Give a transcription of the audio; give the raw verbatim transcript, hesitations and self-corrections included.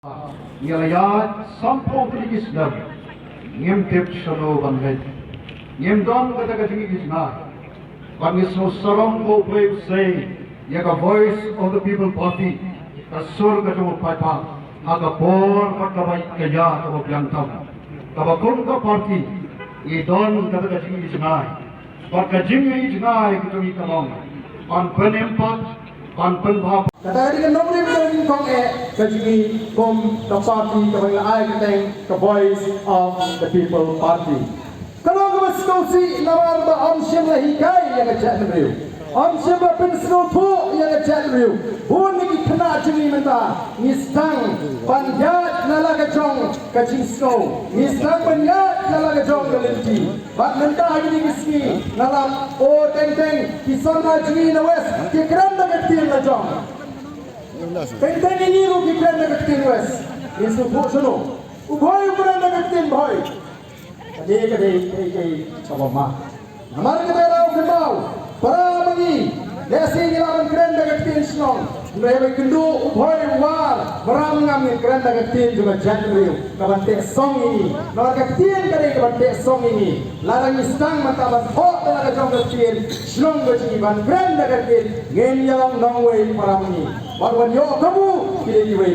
Ngi la ïaid sanphew tylli ki snem, ngim tip shano ban leit. Ngim don kata ka jingïohi jngai. Bad ngi sngewsarong ba U Blei u sei ïa ka Voice of the People Party, ka sur ka jong u paidbah, ha ka por bad kaba ïa kaba biang tam, kaba kum ka party ngi don kata ka jingïohi jngai. Bad ka jingïohi jngai ka jong ngi ka long ban pynïaid, ban pynbha. Kata ka dei ka nongrim ka jong ngi, ka jong ngi kum ka party kaba ngi la ai kyrteng ka Voice of the People Party. Ka long kaba sngewsih namar ba ym shym la hikai ïa ka jaitbynriew, ym shym la pynsngewthuh ïa ka jaitbynriew. Bun ki khynnah jong ngi mynta ngi sdang ban ïaid na la ka jong ka jingsngew, ngi sdang ban ïaid na la ka jong ka lynti. Bad mynta ha kine ki sngi nga lap, o teng teng ki samla jong ngi na West ki kren da ka ktien la jong. Teng teng ïa ngi ruh ki kren da ka ktien West. Ngin sngewthuh shano? U Bhoi u kren da ka ktien Bhoi. Ka dei, ka dei, ka dei, ka dei kaba ma. Namar kata nga kynmaw, para ma ngi, lehse ngi lah ban kren da ka ktien shnong. Hynrei haba ïakynduh u Bhoi u War, maram ngam, ngin kren da ka ktien jong ka jaitbynriew kaban teh song ïa ngi. Namar ka ktien ka dei kaban teh song ïa ngi. Lada ngi sdang mynta ban thoh da la ka jong ka ktien shnong ka jong ngi, ban kren da ka ktien, ngin ïalong nongwei para ma ngi. Bad wan ïoh kabu, ki dei kiwei